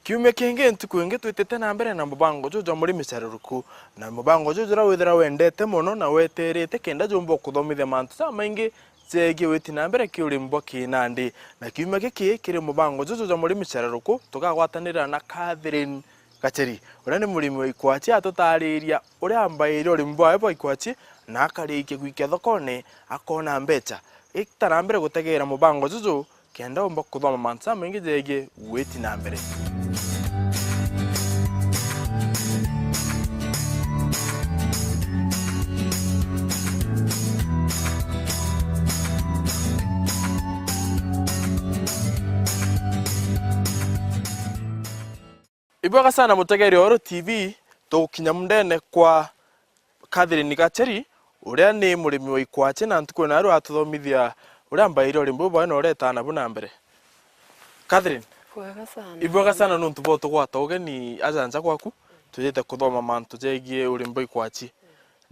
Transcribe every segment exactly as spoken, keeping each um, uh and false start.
Kiumia kingi, ntuku ingi, twitite na mbere na mubango juju jwa murimi caruruku, na mubango juju juria withira wendete mono na weterete kenda jumba kuthomithia mantu jamaingi jegie witi na mbere ki urimi bwa kinandi. Na kiumia giki kiri mubango juju jwa murimi caruruku, tukagwatanira na Catherine Gacheri, uria ni murimi wa ikwachi, atutariria uria ambairie urimi bwawe bwa ikwachi na akarikia gwikia thokone akona mbecha. Gita na mbere gutegeera mubango juju kenda umba kuthoma mantu jamaingi jegie witi na mbere. Ibwega sana mutegeri wa Uru T V, tugukinya mundene kwa Catherine Gacheri, uria ni murimi wa ikwachi, na ntuku ino aru atuthomithia uria ambairie urimi buu bwawe na uria etaga nabu na mbere. Catherine, bwega sana. Ibwega sana nontu bwa utugwata ugeni aja nja gwaku, tujite kuthoma mantu jegie urimi bwa ikwachi.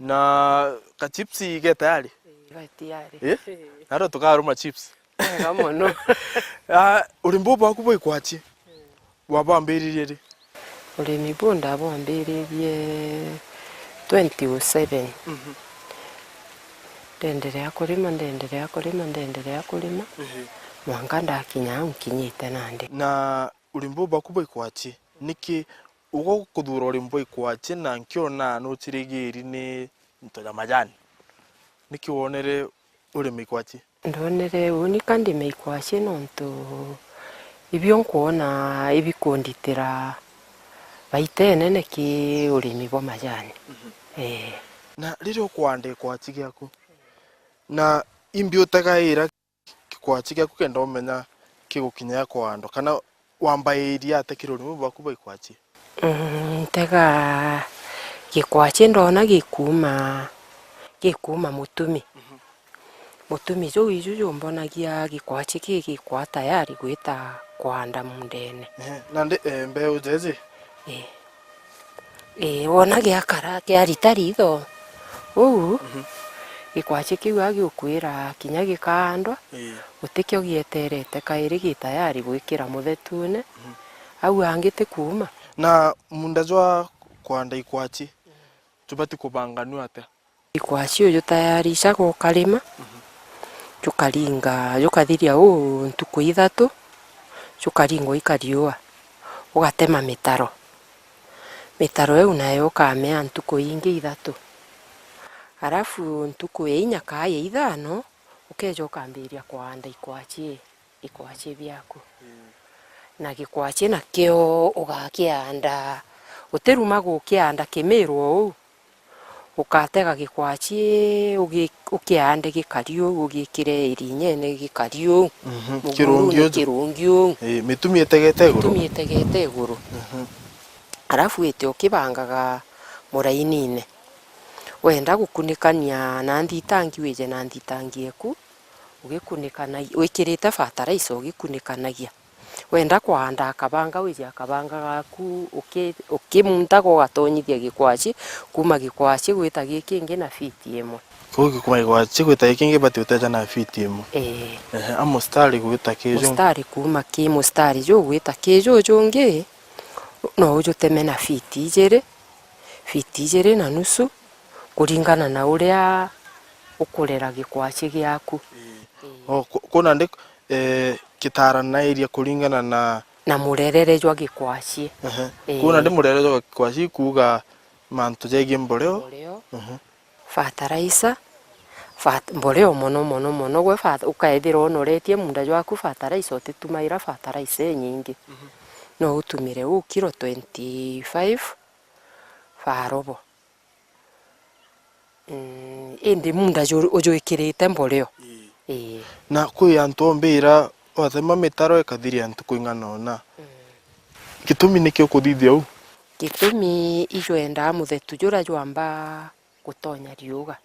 Na ka chips ge tayari? Ii, ga tayari. Eh? Ii. Naro tukaruma chips. Wega mono. Ah, urimi buu bwaku bwa ikwachi, wabwambiririe ri? Urimi buu ndabwambiririe twenty oh seven. Mhm. Ndenderea kurima, ndenderea kurima, ndenderea kurima, ehe, mwanka ndakinya au nkinyite nandi. Na urimi buu bwaku bwa ikwachi, niki uga gukuthura urimi bwa ikwachi na nkiona nuchirigiri ni into ja majani? Niki wonere urimi ikwachi? Ndonere uni ka ndime ikwachi nontu ibio nkwona ibikunditira baita inene ki urimi bwa majani. Mhm. Ee. Na riria ukwanda ikwachi giaku, na imbi utegaira gikwachi giaku kenda umenya kigukinya kwandwa, kana wambairia atia kiri urimi bwaku bwa ikwachi? Mm, ntega gikwachi ndona gikuuma, gikuuma mutumi. Mhm. Mutumi juu iju jumbonagia gikwachi ki gikwa tayari gwita kwanda mundene. Ehe, nandi, eh, mbeu jeji? Ii. Ii, wona giakara, kiarita ritho, uu, mhm, gikwachi kiu agiukwira kinya gikaandwa, ii, gutikio gieterete kairi gi tayari gwikira muthetune, mhm, au angi ti kuuma. Na munda jwa kwanda ikwachi, jubati kubanganua atia? Ikwachi ujutayarisha gukarima, mhm, jukaringa, jukathiria uu ntuku ithatu, jukaringwa ikariua, ugatema mitaro. Mitaro iu nayo ukamea ntuku ingi ithatu. Arafu ntuku ya inya kaa ya ithano, ukeja ukambiria kwanda ikwachi, ikwachi biaku. Mm. Na gikwachi nakio ugakianda, utiruma gukianda kimirwa uu. Ukatega gikwachi, ugi-, ukiande gikari uu, ugikire irinyene gikari uu. Mhm. Mugurune kirungi uu. Ii, mitumi itegete iguru. Mitumi itegete iguru. Mhm. Arafu wite ukibangaga murainine. Wenda gukunikania na nthitangi, wije na nthitangi eku, ugikunikanagia, wikirite fertilizer, ugikunikanagia. Wenda kwanda akabanga, wiji akabanga gaku, uki-, ukimuntaga ugatonyithia gikwachi, kuuma gikwachi gwita gikingi na fiti imwe. Kwou kuma gikwachi gwita gikingi bati uteja na fiti imwe? Ii. Ehe, a mustari gwita kiju? Mustari kuuma ki mustari juu gwita ki juu jungi, no ujuteme na fiti ijiri, fiti ijiri na nusu, kuringana na uria ukurera gikwachi giaku. Ii. Ii. O, ku-, kuna ndi, eh, kitaranairia kuringana na na murerere jwa gikwachi. Ehe. Ii. Kuna ndi murerere jwa gikwachi kuuga mantu jegie mboreo. Mboreo. Mhm. Fertilizer. Fat-, mboreo mono, mono, mono. Gwe fat-, ukaethirwa unoretie munda jwaku fertilizer, utitumaira fertilizer inyingi. Mhm. No utumire uu kilo twenty-five fa robo. Mm, indi munda ju-, ujwikirite mboreo. Ii. Ii. Na kwi antu ombira watema mitaro ikathiria ntuku ing'ana ona. Mm. Gitumi niki ukuthithia uu? Gitumi ijwendaa muthetu juria jwamba gutonya riuga.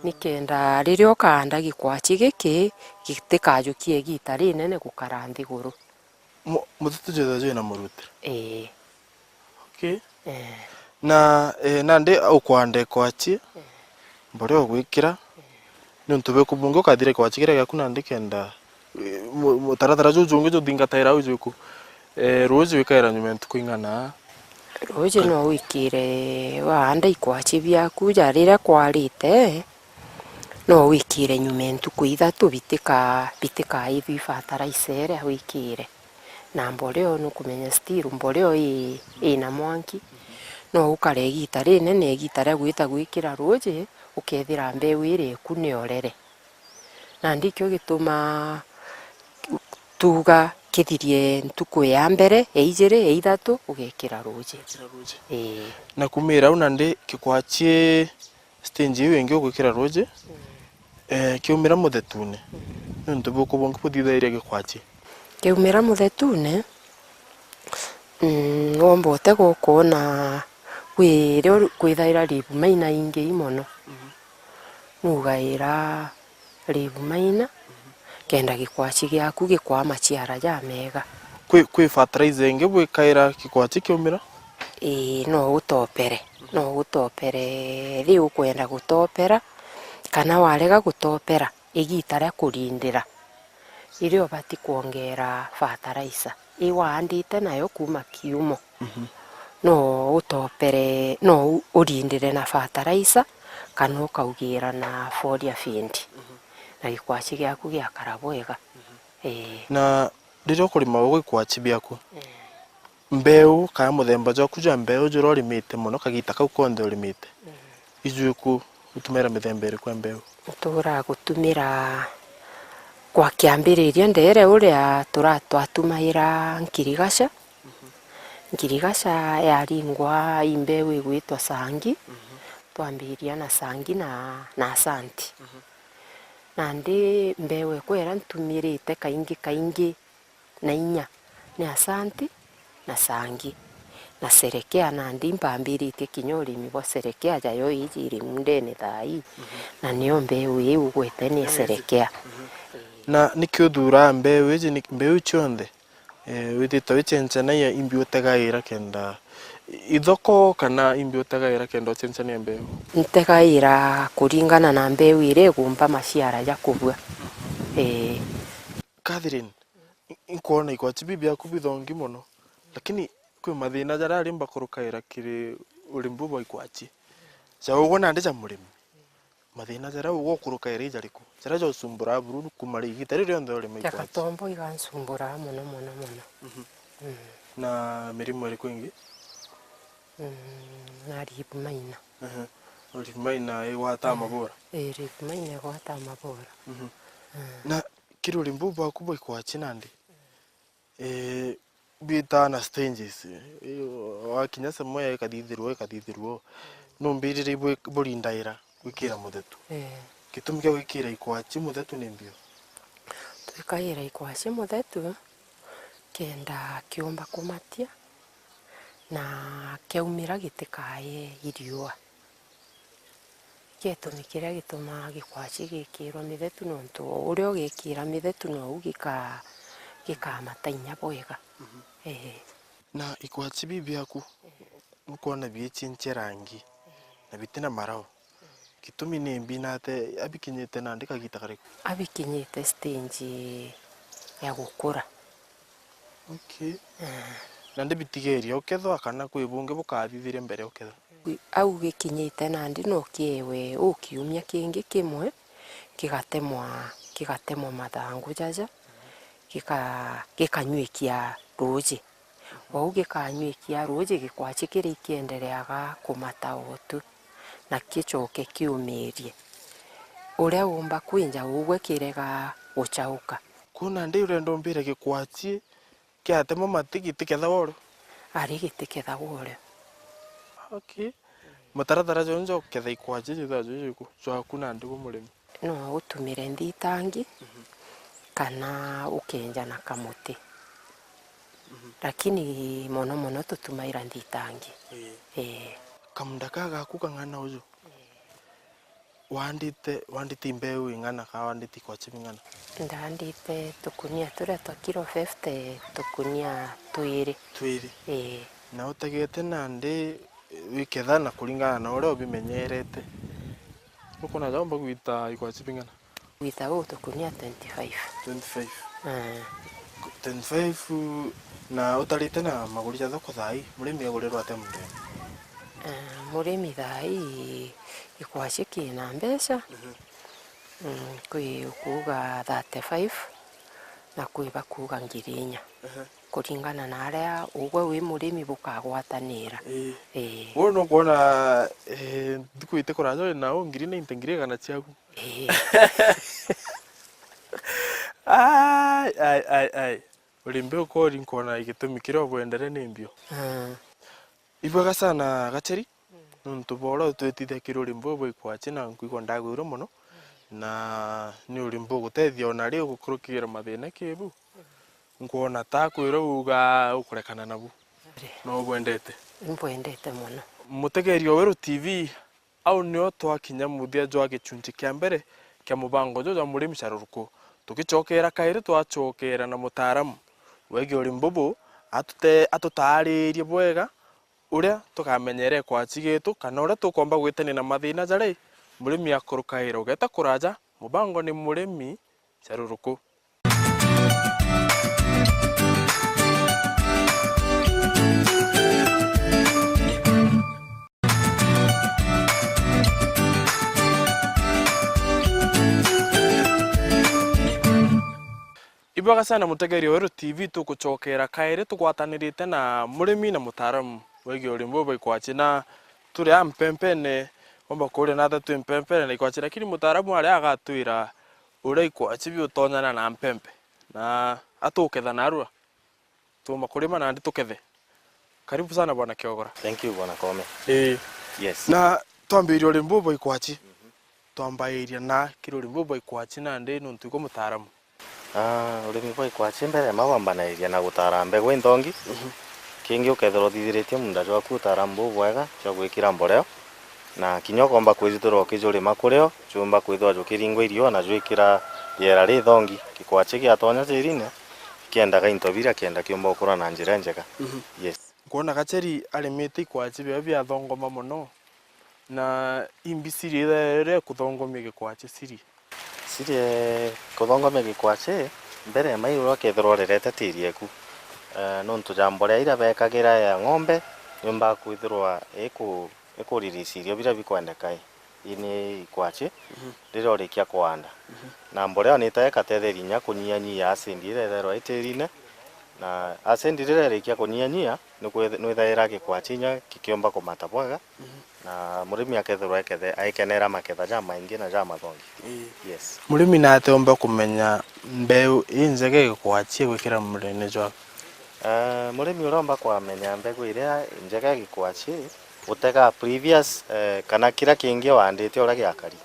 Nikenda riria ukaanda gikwachi giki, gitikajukie igiita rinene gukara nthiguru. Mu-, muthetu jwithagwa jwina murutire? Ii. Okay. Ee. Na, eh, nandi ukwanda ikwachi, ee, mborea ugwikira, ee, niuntu bwiku bungi ukathira ikwachi kiria giaku nandi kenda, eh, mu-, mutaratara juu jungi juthingataira au jwiku? Eh, ruuji wikaira nyuma ya ntuku ing'ana? Ruuji no wikire waanda ikwachi biaku ja riria kwarite, no wikire nyuma ya ntuku ithatu bitika-, bitikaithwi fertilizer iria wikire. Na mboreo nukumenya still mboreo i, ina mwanki. No ukare igita rinene, igita ria gwita gwikira ruuji, ukethira mbeu iri eku niorere. Na ndikio gituma tuuga kithirie ntuku ya mbere, ya ijiri, ya ithatu, ugekira ruuji. Ugekira ruuji. Ii. Na kumira au nandi kikwachi stage iu ingi ugwikira ruuji, eh, kiumira muthetune. Niuntu buku bungi buthithairia gikwachi? Kiumira muthetune, mm, womba utego ukoona kwirio kwithaira ribu maina ingi mono. Nugaira ribu maina, kenda gikwachi giaku gikwaa maciara jamega. Kwi, kwi fertilizer ingi bwikaira gikwachi kiumira? Ii, no utopere. No utopere ri ukwenda gutopera, kana warega gutopera, igita ria kurindira, irio ubati kwongera fertilizer. Ii waandite nayo kuuma kiumo, no utopere, no u-, urindire na fertilizer, kana ukaugira na foliar feed. Na gikwachi giaku giakara bwega. Ii. Na riria ukurima ugu ikwachi biaku, mbeu kana muthemba jwaku jwa mbeu juria urimite mono kagita kau konthe urimite, ijwiku utumaira mithemba iriku ya mbeu? Ntuuraga gutumira, kwa kiambiriria ndeere uria tura-, twatumaira nkirigaca. Nkirigaca yaringwa i mbeu igwitwa Sangi, twambiria na Sangi na, na Asanti. Nandi mbeu ekwa iria ntumirite kaingi kaingi na inya ni Asanti na Sangi na Serekea, nandi mpambiritie kinya urimi bwa Serekea, jayo iji iri mundene thaa ii, na niyo mbeu ii ugwete ni Serekea. Na niki uthuraa mbeu iji? Ni mbeu cionthe, eh, withitwe wicenjanagia imbi utegaira kenda ithoko, kana imbi utegaira kenda ucenjania mbeu? Ntegaira kuringana na mbeu iria igumba maciara ja kubua. Ii. Catherine, I-, inkwona ikwachi bibi biaku bithongi mono, lakini kwi mathina jaria arimba kurukaira kiri urimi buu bwa ikwachi. Ja ugwe nandi ja murimi, mathina jaria ugwe ukurukaira ijariku, jaria jocumbura buru kuuma ri igita riu rionthe urima ikwachi? Jakatombo igancumburaa mono, mono, mono. Mm. Na mirimo iriku ingi? Mm, na ribu maina. Ehe. Ribu maina igwataa mabura? Ii, ribu maina igwataa mabura. Na kiri urimi buu bwaku bwa ikwachi nandi, eh, bitaa na stages, eh, wakinya semo ya ikathithirwa, ikathithirwa, numbirire ibwi-, burindaira gwikira muthetu. Eh. Gitumi kia gwikira ikwachi muthetu ni mbio? Twikaira ikwachi muthetu kenda kiumba kumatia na kiaumira gitikae iriua. Gitumi kiria gitumaa gikwachi gikirwa mithetu, nontu uria ugikira mithetu nou gika-, gikamata inya bwega. Ehe. Na ikwachi bibi biaku, nukwona biichinchia rangi na bitina marau. Gitumi ni mbi nate, abikinyite nandi kagita kariku? Abikinyite stage ya gukura. Okay. Eh. Nandi bitigeria ukethwa kana kwi bungi bukathithiria mbere ukethwa? Au gikinyite nandi no kiewe u kiumia kingi kimwe, gigatemwa, gigatemwa mathangu jaja, gika-, gikanywikia ruuji. Ou gikanywikia ruuji, gikwachi kiria ikiendereaga kumata o tu, na kicoke kiumirie. Uria uumba kwinja ugwe kirega guchauka. Kwou nandi urenda umbire gikwachi kiatemwa mati gitikethagwa urio? Ari gitikethagwa urio. Okay. Mutaratara juu jwa kuketha ikwachi jwithagwa jwi jwiku, jwaku nandi gwe murimi? No utumire nthitangi, kana ukenja na kamuti. Lakini mono mono tutumaira nthitangi. Ii. Ii. Kamunda ka gaku kang'ana uju? Wandite, wandite imbeu ing'ana, ka wandite ikwachi bing'ana? Ndandite tukunia turia twa kilo fifty, tukunia twiri. Twiri? Ii. Na utegete nandi wiketha na kuringana na uria ubimenyerete, nukwona jaumba gwita ikwachi bing'ana? Gwita uu tukunia twenty-five. Twenty-five? Ii. Twenty-five, Na utarite na maguri ja thoko thaa ii, murimi agurirwa atia mundene? Ah, murimi thaa ii gikwaci kina mbeca, mhm, mm, kwi ukuuga thirty-five na kwi bakuuga ngiri inya. Ehe. Kuringana na aria ugwe wi murimi bukagwatanira. Ii. Ii. Uu nukwona, eh, nthiku itikuraja uri na uu ngiri ninety, ngiri igana ciaku. Ii. Ai, ai, ai, ai. Uri mbi ukori nkwona gitumi kiria ubwendere ni mbio. Ah. Ibwega sana Gacheri, mm, nontu bwa uria utwitithia kiri urimbo bwa ikwachi na nkwigua ndagwirwe mono, mm, na ni urimbo ugutethia ona ri ugukurukiira mathina kibu. Mm. Nkwona ta kwira uga ukurekana nabu. Ri. No ubwendete? Imbwendete mono. Mutegeeri wa Weru T V, au nio twakinya muthia jwa gichunchi kia mbere kia mubango juju jwa Murimi Caruruku. Tugicokeera kairi, twacokera na mutaaramu wegii urimbo buu, atute-, atutaaririe bwega uria tukamenyera ikwachi gitu, kana uria tukomba gwitania na mathina jaria murimi akurukaira. Ugeta kuraja, mubango ni Murimi Caruruku. Ibwega sana mutegeeri wa Weru T V, tugucokera kairi tugwatanirite na murimi na mutaaramu wegii urimi buu bwa ikwachi, na turi aa mpempene, omba kuuria natha twi mpempene na ikwachi, lakini mutaaramu aria agatwira uria ikwachi biutonyana na mpempe, na atuketha narua. Tuuma kurima nandi tukethe. Karibu sana Bwana Kiogora. Thank you, Bwana Koome. Ii. Yes. Na twambirie urimi buu bwa ikwachi. Mhm. Twambairia na kiri urimi buu bwa ikwachi nandi nontu ikwa mutaaramu. Ah, urimi bwa ikwachi mbere ma wambanairia na gutaara mbegu inthongi. Mhm. Kingi ukethirwa uthithiritie munda jwaku utaaramu bubwega jwa gwikira mboreo. Na kinya ukomba kwithirwa ukijurima kurio, jumba kwithirwa jukiringwa irio na jwikira riera rithongi. Gikwachi giatonya tiirine, kiendaga into biria kienda kiumba gukura na njira injega. Mhm. Yes. Nkwona Gacheri arimite ikwachi biawe biathongoma mono, na imbi siri iria ikuthongomia gikwachi siri? Siri, eh, kuthongomia gikwachi, mbere mai uria ukethirwa urerete tiiri eku. Eh, nontu ja mborea iria bekagira ya ng'ombe, yumbaga kwithirwa iku-, iku release irio biria bikwendeka i. Ii ni ikwachi, mhm, riria urikia kuanda. Mhm. Na mborea ni itae ikatetheria inya kunyihanyihia acid iria ithairwa i tiirine. Na acid riria irikia kunyihanyihia, ni kwith-, nwithaira gikwachi inya gikiumba kumata bwega, mhm, na murimi akethirwa ekethe-, aikenera maketha jamaingi na jamathongi. Ii. Yes. Murimi nate umba kumenya mbeu injega ya gikwachi ya gwikira murene jwaku? Eh, murimi uromba kwamenya mbegu iria njega ya gikwachi, gutega previous, eh, kana kiria kingi waandite uria giakari.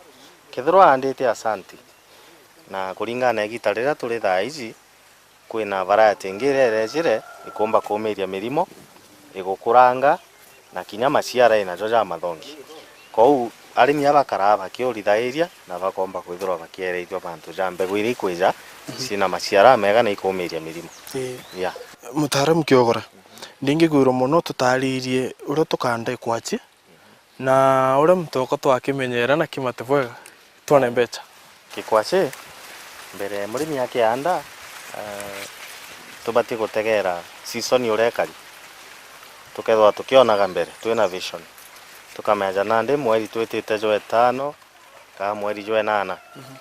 Kethirwa waandite Asante, na kuringana na igita riria turi thaa iji, kwina variety ingi iria irejire, ikumba kuumiria mirimo, igukuranga, na kinya maciara inajo jamathongi. Kou arimi aba bakaraa bakiurithairia na bakomba kwithirwa bakiereithua mantu ja mbegu iria ikwija, mhm, ciina maciara mega na ikuumiria mirimo. Ii. Yeah. Mutaaramu Kiogora, ndingigwirwa mono tutaririe uria tukanda ikwachi, na uria muntu okwa twakimenyera na kimate bwega, twone mbecha. Gikwachi, mbere murimi akianda, eh, tubatie gutegera season uria ikari. Tukethirwa tukionaga mbere, twina vision. Tukamenya ja nandi mweri twitite jwa itano, kaa mweri jwa inana. Mhm.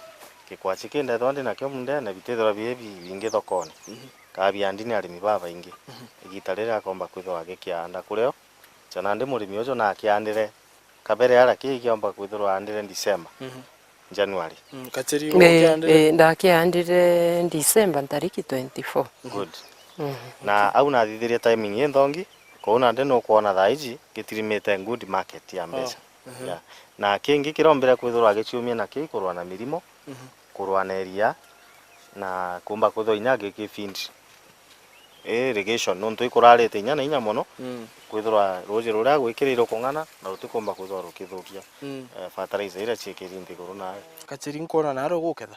Gikwachi kindethwa ndi nakio mundene, bitithirwa bii bi-, bingi thokone. Mhm. Kaa biandi ni arimi babaingi. Mhm. Igita riria akomba kwithirwa agikianda kurio, ja nandi murimi uju nakiandire kabere ara kii kiomba kwithirwa aandire December, mhm, January. Mm, Kacheri, eh, ukiandire? Eh, ndakiandire December ntariki twenty-four. Good. Mm. Na au nathithirie timing inthongi, kou nandi nukwona thaa iji gitirimite good market ya mbecha. Oh, mhm. Yeah. Na kingi kirombire kwithirwa agiciumia nakio ikurwa na mirimo, mhm, kurwa na iria, na kumba kwithirwa inya agikifeed irrigation, nontu ikurarite inya na inya mono, mm, kwithirwa ruuji ruria gwikiriirwe kung'ana na rutikumba kwithirwa rukithukia, mm, eh, fertilizer iria ciikiri nthiguru nayo. Kachiri, nkwona naari uguketha,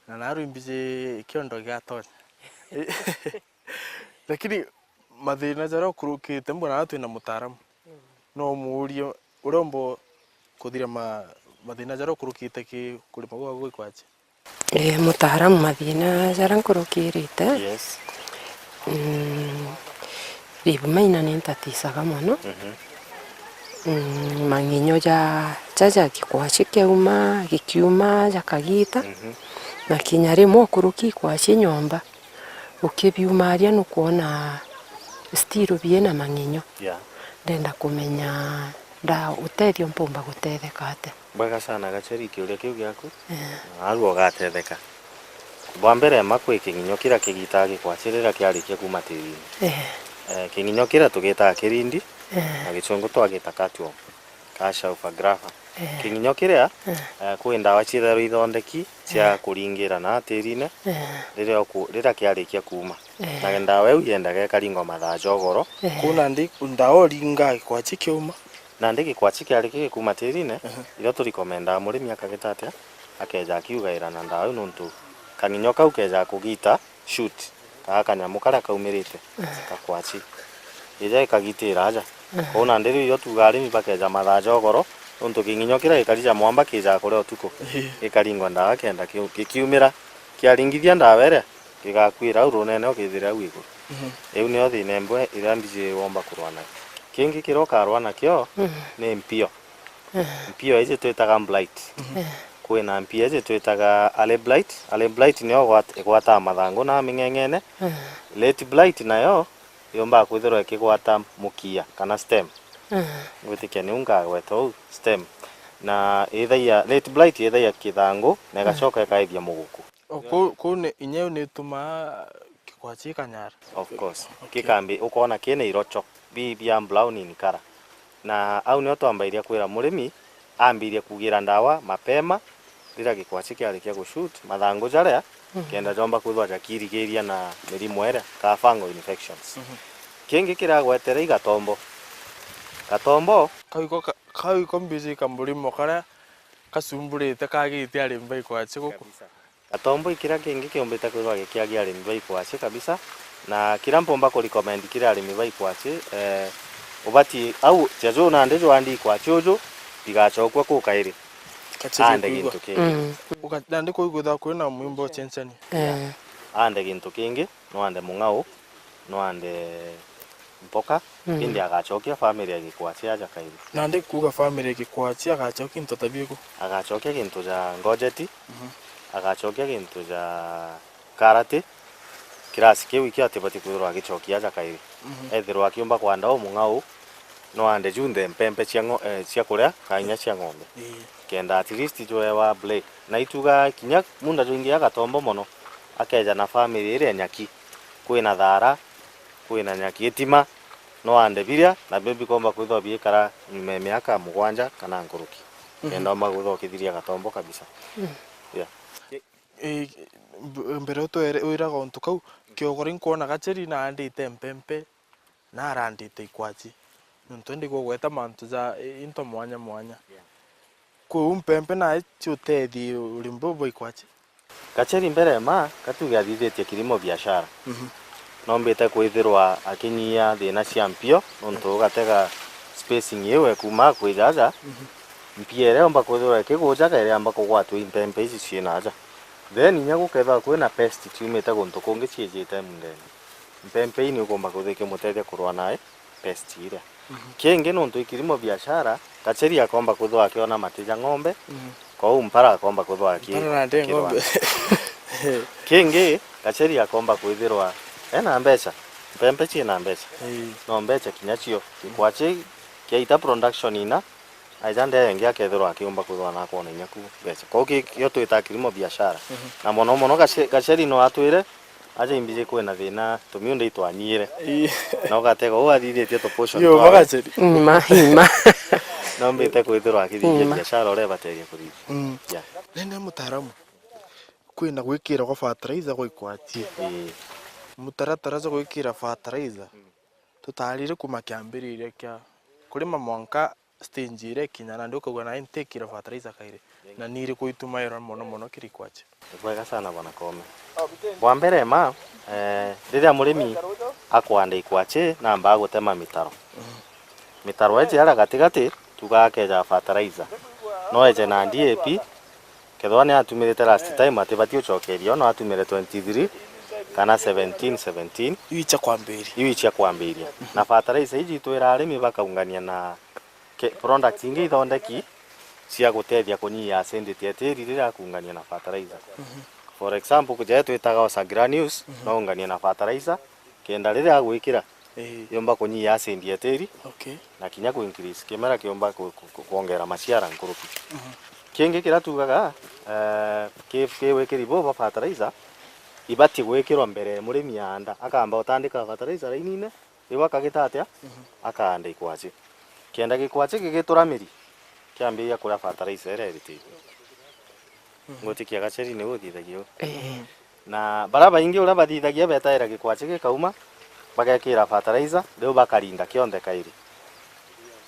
na naari imbiji kiondo giatonya. Lakini mathina jaria ukurukite, mbona twina mutaaramu. Mm. No umuurie uria umba kuthiria ma-, mathina jaria ukurukite ki kurima gwaku gwa ikwachi? Ee, mutaaramu, mathina jaria nkurukirite, yes, Mm, Bibi Maina ni ntaticaga mono. Mhm. Mm, mang'inyo ja, ja, ja gikwaci kiauma, gikiuma, jakagita, Mhm. na kinya rimwe ukuruki ikwaci nyomba, ukibiumaria nukwona still biina mang'inyo. Yeah. Ndenda kumenya nda utethio mpumba gutetheka atia? Bwega sana, Gacheri, kiuria kiu giaku. Eh. Na arua ugatetheka. Bwa mbere, ma kwi king'inyo kiria kigitaga gikwaci riria kiarikia kuuma tirini. Eh. Eh, king'inyo kiria tugitaga kirindi, Eh. na gichungu twagita cutworm, ka Schauffengräfer. Eh. King'inyo kiria, Eh. eh, kwi ndawa ciithairwa ithondeki cia Eh. kuringira na tirine Eh. riria uku-, riria kiarikia kuuma. Eh. Na ndawa iu yendaga ikaringwa mathaa ja ugoro. Eh. Kuna ndi ndawa uringa gikwaci kiuma. Nandi gikwaci kiarikia gikuma tirine, Aha. irio turikomendaa murimi akagita atia? Akeja akiugaira na ndawa iu, nontu kang'inyo kau keja kugita shoot, kaa kanyamu karia kaumirite, Aha. gakwaci. Ija ikagitira aja. Aha. Kwou nandi riu irio tuuga arimi bakeja mathaa ja ugoro, nontu king'inyo kiria gikari ja mwamba kijaga kuria utuku, Ehe. gikaringwa ndawa kenda kiu-, gikiumira, kiaringithia ndawa iria, gigakuira au runene ukithire au iguru. Mhm. Iu nio thina imwe iria mbiji womba kurwa nayo. Kingi kiria ukarwa nakio Mhm. ni mpio. Mhm. Mpio iji twitaga blight. Mhm. Kwina mpio iji twitaga early blight. Early blight nio igwat-, igwataa mathangu na ming'eng'ene. Mhm. Late blight nayo yumbaga kwithirwa ikigwata mukia kana stem. Mhm. Ngwitikia niu ngagweta uu, stem. Na ithagia, late blight ithagia kithangu na igacoka ikaithia muguku. O, kuu, kuu ni, inya iu ni itumaa kikwaci kanyara. Of course. Okay. Kikambi, ukona kina irocho, bi bia brown in color. Na au nio twambairia kwira murimi, ambirie kugira ndawa mapema, riria gikwaci kiarikia gushoot, mathangu jaria, Mhm. kenda jomba kwithwa jakirigiria na mirimo iria, ka fungal infections. Mhm. Kingi kiria agwetere i gatombo. Gatombo. Kau iko ka-, kau iko mbiji kamurimo karia kasumburite, kagite arimi ba ikwaci guku. Kabisa. Gatombo i kiria kingi kiumbite kwithirwa gikiagia arimi ba ikwaci kabisa, na kiria mpumba ku recommend kiri arimi ba ikwaci, eh, ubati au tia juu nandi jwandi ikwaci uju, ndigacokua ku kairi. Ande gintu kingi. Mm. Uga-, nandi kuu kwithirwa kwina mwimbo ucenjania. Eh. Ande gintu kingi, no ande mung'au, no ande mpoka, Mhm. indi agacokia family ya gikwaci aja kairi. Nandi kuuga family ya gikwaci agacokia into ta biriku? Agacokia gintu ja ngojeti, Mhm. agacokia gintu ja karati, kirasi kiu ikio atibati kwithirwa agicokia aja kairi. Mhm. Ethirwa akiumba kwanda umung'au, no ande junthe mpempe cia ng'o-, eh, cia kuria, ka inya cia ng'ombe. Ii. Kenda at least jwewa break. Na ituga kinya munda jwingi agatombo mono, akeja na family iria nyaki, kwina thara, kwina nyaki, itima, no ande biria, na bio bikomba kwithwa biikara nyuma ya miaka mugwanja kana nkuruki. Mhm. Kenda omba kwithwa ukithiria gatombo kabisa. Mm. Yeah. Ii, mb-, mbere utwere-, wiraga untu kau, kiogori nkwona Gacheri na andite mpempe, na arandite ikwaci. Nontu indi gugweta mantu ja i-, into mwanya mwanya. Yeah. Kwou mpempe nae ciutethia urimi buu bwa ikwaci? Gacheri mbere ma, gatuge athithitie kilimo biashara. Mhm. Nombite kwithirwa akinyia thina cia mpio, nontu ugatega spacing iu ekuma kwija aja, Mhm. mpia iria yomba kwithirwa ikigujaga iriamba kugwatwa i mpempe ici ciina aja. Then inya gukethirwa kwina pest ciumite guntu kungi ciijite mundene. Mpempe ii niukumba kwithirwa ikimutethia kurwa nae pest iria. Mhm. Kingi nontu i kilimo biashara, Gacheri akomba kwithirwa akiona mati ja ng'ombe, Mhm. kwou mpara akomba kwithirwa aki-, Mpara na ndi akirwa ng'ombe. na. Kingi, Gacheri akomba kwithirwa ena mbeca, mpempe ciina mbeca. Ii. No mbeca kinya cio, gikwaci kiaita production ina, aija ndee ingi akethirwa akiumba kwithirwa na akwona inya ku mbeca. Kwou ki-, kio twita kilimo biashara. Mhm. Na mono mono Gache-, Gacheri no atwire, aja imbiji kwina thina, tumiunda itwanyire. Ii. Na ugatega uu athithitie tu portion Yo, twawe. Magacheri. Ima, ima. Nombite kwithirwa akithithia Ima. biashara uria ibateria kuthithia. Mm. Yeah. Nene mutaaramu, kwina gwikira gwa fertilizer gwa ikwaci. Ii. Mutaratara jwa gwikira fertilizer, tutarire kuma kiambiriria kia kurima mwanka stage iria ikinya, nandi ukauga, "Nai ntikira fertilizer kairi." Na ni iriku itumairwa mono mono kiri ikwaci? Ni bwega sana, Bwana Koome. Bwa mbere ma, eh, riria murimi akwanda ikwaci, nambaa gutema mitaro. Mitaro iji aria gatigati, tuuga akeja fertilizer. No eje na D A P, kethirwa ni atumirite last time, atibati ucokeria, no atumire twenty-three, kana seventeen seventeen. Iu icia kwambiria. Iu icia kwambiria. Na fertilizer iji itwira arimi bakaungania na ke-, product ingi ithondeki cia gutethia kunyia acidity ya tiri riria akuungania na fertilizer. Mhm. For example, kuja twitaga Osa Granules, mhm, no unganie na fertilizer, kenda riria agwikira, ii, yomba kunyia acid ya tiri, okay, na kinya ku increase kimera kiomba ku-, ku-, ku-, kwongera maciara nkuruki. Mhm. Kingi kiria tugaga, eh, ki-, ki wikiri buu bwa fertilizer, ibati gwikirwa mbere murimi aanda, akamba utandika fertilizer rainine, riu akagita atia? Mhm. Akaanda ikwachi. Kenda gikwachi gigitura miri, kiambiria kuria fertilizer iria irititwe. Mhm. Ngutikia gaceri niu uthithagia uu. Ii. Na baria baingi uria bathithagia betaira gikwachi gikauma, bagekira fertilizer, riu bakarinda kionthe kairi.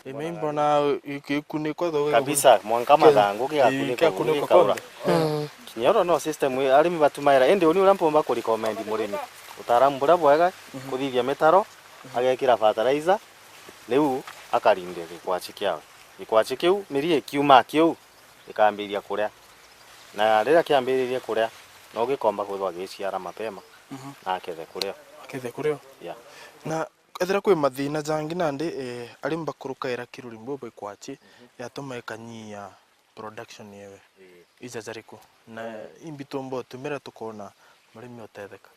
Ii, na imbona gikuniko thoge kabisa, mwanka ke-, mathangu ii, gigakuniko gigakuniko gikaura. Konthe. Mm. Kinya oro no system ii, arimi batumaira, indi uni uria mpomba ku recommend murimi, utaaramu buria bwega, mhm, kuthithia mitaro, mhm, agekira fertilizer, riu akarinda gikwachi kiawe. Gikwachi kiu, miri ikiuma kiu, gikambiriria kuria. Na riria kiambiririe kuria, no gikomba kwithirwa giciara mapema, mhm, na akethe kurio. Akethe kurio. Yeah. Na ethira kwi mathina jangi nandi, eh, arimi bakurukaira kiruri mbuu bwa ikwachi, mhm, yatuma ikanyia production yewe. Ii. Ija jariku? Na, eh, imbi tumba utumira tukona murimi utetheka?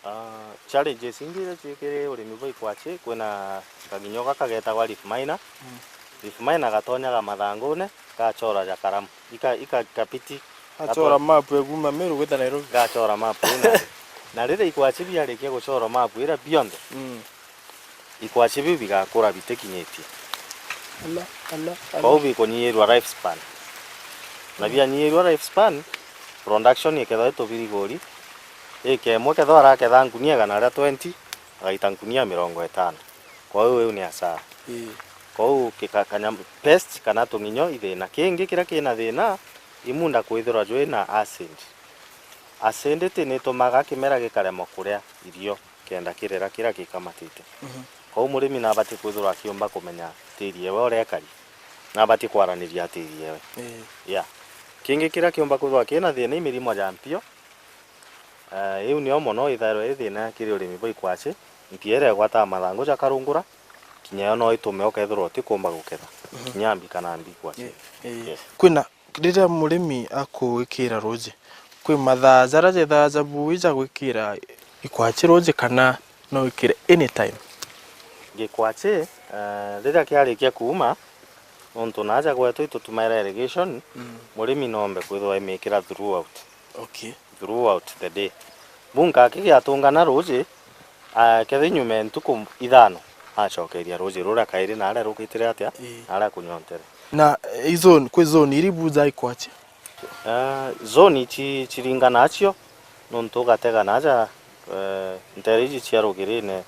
Ah, challenges ingi iria ciikiri urimi bwa ikwachi, kwina kaginyo gaka getagwa leaf miner. Mm. Leaf miner gatonyaga mathangune, gachora ja karamu. Ika-, ika-, kapiti. Achora gato-, map ya kuma Meru gwita Nairobi. Gachora map ina. Na riria ikwachi biarikia guchora map iria bionthe, mm, ikwachi biu bigakura bitikinyitie. Ala, ala, ala. Kwou bikunyiirua life span. Na, mm, bianyiirua life span, production ikethwa itubiriguri, ika imwe kethwa araketha ngunia igana ria twenty, agaita ngunia mirongo itano. Kwou iu ni hasara. Ii. Kwou kika-, kanyam-, pest kana tung'inyo i thina. Kingi kiria kina thina, imunda kwithirwa jwina acid. Acidity ni itumaga kimera gikaremwa kuria irio kenda kirera kiria gikamatite. Mhm. Kwou murimi nabati kwithirwa akiumba kumenya tiri ewe uria ekari, nabati kwaraniria tiri ewe. Ii. Yeah. Kingi kiria kiumba kwithirwa kina thina i mirimo ja mpio. Eh, iu nio mono ithairwa i thina kiri urimi bwa ikwachi. Mpio iria igwataa mathangu ja karungura, kinya yo no itume ukethirwa utikumba guketha. Mhm. Kinya mbi kana mbi ikwachi. Ii, ii. Yes. Kwina Riria murimi akugwikira ruuji, kwi mathaa jaria jethaa ja buui ja gwikira ikwachi ruuji kana no wikire anytime? Gikwachi, eh, riria kiarikia kuuma, nontu naaja gwetu itutumaira irrigation, mm, murimi noombe kwithirwa imikira throughout. Okay. Throughout the day. Bunka kigiatungana ruuji, ah, kethira nyuma ya ntuku ithano, acokeria ruuji ruria kairi na aria rukitire atia, ii, na aria kunyontere. Na, eh, i zone, kwi zone iri buja ikwachi? Ah, zone ici ciringana acio, nontu ugatega naaja, eh, ntere iji cia rugirine,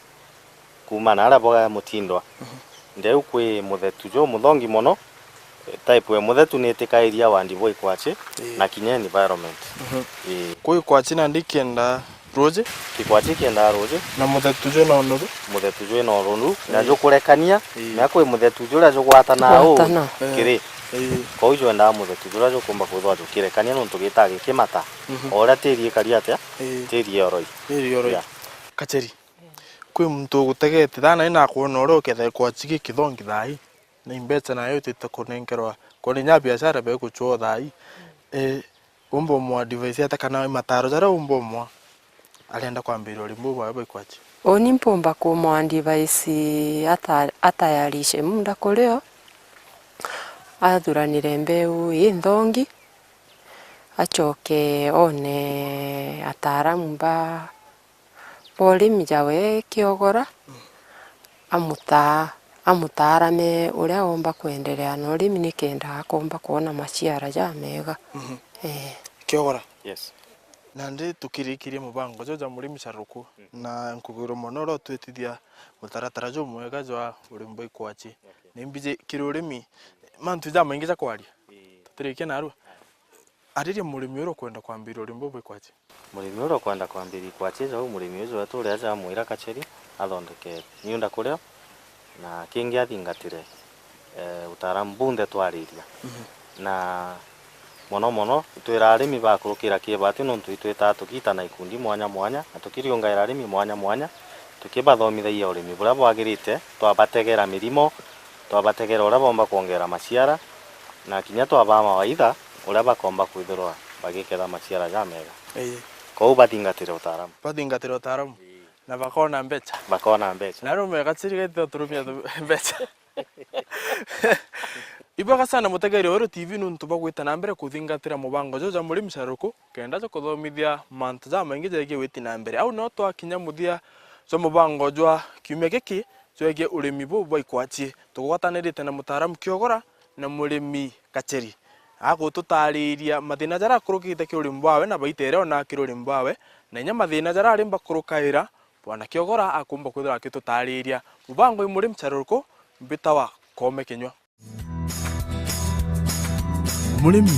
kuuma naaria bwa Mutindwa. Mhm. Ndeu kwi muthetu jumuthongi mono. Type ya muthetu ni itikairia wandi bwa ikwachi, ii, na kinya environment. Mhm. Ii. Kwi ikwachi nandi ikienda ruuji? Ikwachi ikiendaa ruuji. Na muthetu jwina unuru? Muthetu jwina unuru, na, ii, jukurekania, ii, na kwi muthetu juria jugwatana uu, gwatana, kiri. Ii. Kwou jwendaa muthetu juria jukumba kwithirwa jukirekania nontu gitaa gikimata. Mhm. O uria tiri ikari atia? Ii. Tiri yoroi. Tiri yoroi. Yeah. Kacheri. Kwi muntu ugutegete thaa nai nakwona uria uketha ikwachi gikithongi thaa ii, na imbecha nayo itite kunenkerwa, kwona inya biashara beguchwa o thaa ii. Eh, umba umwa advice ata kana i mataro jaria umba umwa arenda kwambiria urimi buu bwawe bwa ikwachi? Uni mpumba kumwa advice ata-, atayarishe munda kurio, athuranire mbeu inthongi, acoke one ataaramu ba ba urimi jawe kiogora, amutaa, amutaarame uria oomba kwenderea na urimi nikenda akoomba kwona maciara jamega. Mhm. Eh. Kiogora? Yes. Nandi tukirikiria mubango juju ja murimi caruku, mhm, na nkugwirwa mono uria utwitithia mutaratara jumwega jwa urimi bwa ikwachi. Okay. Ni mbiji kiri urimi, mantu jamaingi ja kwaria. Ii. Tutirikia narua. Aya. Ariria murimi uria ukwenda kwambiria urimi buu bwa ikwachi. Murimi uria ukwenda kwambiria ikwachi, jau murimi uju wetu uria jamwira Kacheri athondeke miunda kurio, na kingi athingatire, eh, utaaramu bunthe twariria. Mhm. Na Mono mono, itwira arimi bakurukira kiibati nontu itwitaa tukiitana ikundi mwanya mwanya na tukiriungaira arimi mwanya mwanya, tukibathomithagia urimi buria bwagirite, twabategera mirimo, twabategera uria bomba kwongera maciara, na kinya twabaa mawaitha uria bakomba kwithirwa bagiketha maciara jamega. Ii. Kou bathingatire utaaramu. Bathingatire utaaramu. Ii. Na bakona mbeca. Bakona mbeca. Na riu mega chiri gaitite uturumia tu-, mbeca. Ibwega sana mutegeri wa Weru T V nuntu bwa gwita na mbere kuthingatira mubango juju jwa murimi caruku, kenda jwa kuthomithia mantu jamaingi jegie witi na mbere. Au no twakinya muthia jwa mubango jwa kiumia giki jwegie urimi buu bwa ikwachi. Tugwatanirite na mutaaramu Kiogora na murimi Kacheri. Agututariria mathina jaria akurukite kiri urimi bwawe na baita iria onaa kiri urimi bwawe, na inya mathina jaria arimba kurukaira. Bwana Kiogora akumba kwithirwa akitutariria mubango i murimi caruku mbitawa Koome Kinyua. Murimi,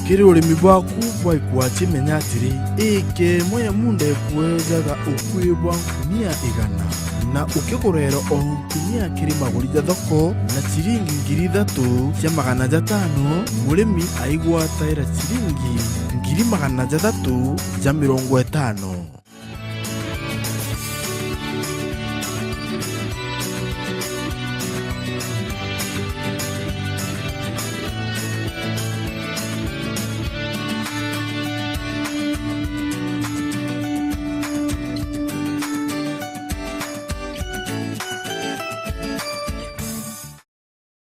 kiri urimi bwaku bwa ikwachi menya atiri, ika imwe ya munda ikwejaga ukui bwa nkunia igana, na ukigurera o nkunia kiri maguri ja thoko na ciringi ngiri ithatu cia magana jatano, murimi aigwataira ciringi ngiri magana jathatu ja mirongo itano.